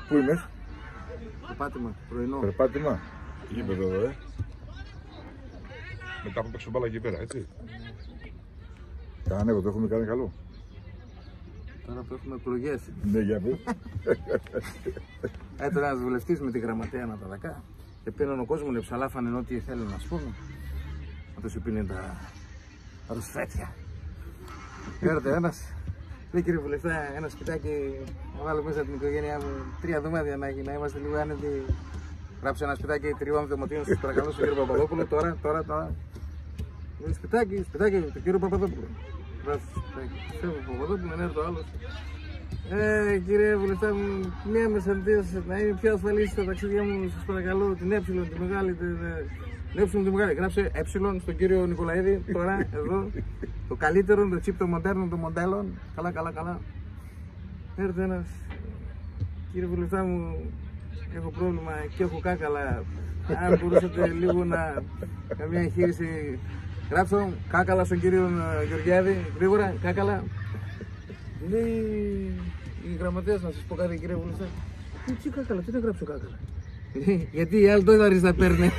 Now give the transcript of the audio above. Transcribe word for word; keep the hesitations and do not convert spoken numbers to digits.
Πού είμαι; Περπάτημα, πρωινό. Περπάτημα. Γήπεδο εδώ, ε. Μετά από παίξω μπάλα εκεί πέρα, έτσι. Κανένα, το έχουμε κάνει καλό. Τώρα που έχουμε εκλογές. Ναι, για πες. Ε, τώρα ένας βουλευτής με τη γραμματέα να τα δακά. Επίνον ο κόσμον εψαλάφανε ό,τι θέλουν να σπούν. Να τους επίνουν τα ρουσφέτια. Έρχεται ένας, λέει: «Κύριε Βουλευτά, ένα σπιτάκι να βάλω μέσα την οικογένειά μου, τρία δωμάτια να έχει, να είμαστε λίγο άνετοι. Γράψε ένα σπιτάκι τριών δωματίων, σας παρακαλώ, στον κύριο Παπαδόπουλο, τώρα, τώρα, τώρα.» Λέει: «Σπιτάκι, σπιτάκι, του κύριου Παπαδόπουλου.» Γράφει σπιτάκι. Φεύγει ο Παπαδόπουλος, έρχεται ο άλλος. «Ε, κύριε Βουλευτά μου, μία με σαντίας να είναι πιο ασφαλής στα ταξίδια μου, σας παρακαλώ, την Έψιλον, τη μεγάλη, την, την Έψιλον τη μεγάλη.» Γράψε Έψιλον στον κύριο Νικολαίδη, τώρα, εδώ, το καλύτερο, το τσιπ, το μοντέρνο, το μοντέλο. Καλά, καλά, καλά. Έρχεται ένας: «Κύριε Βουλευτά μου, έχω πρόβλημα και έχω κάκαλα. Αν μπορούσατε λίγο να, καμία εγχείρηση.» Γράψω κάκαλα στον κύριο, ε, Γεωργιάδη, γρήγορα, κάκαλα. Λέει η γραμματέας: «Να σας πω κάτι, κύριε Βουλευτά.» Λέει: «Τι κάκαλα, τι να γράψω κάκαλα; Γιατί οι άλλοι το δαρίζ' τα παίρνε.»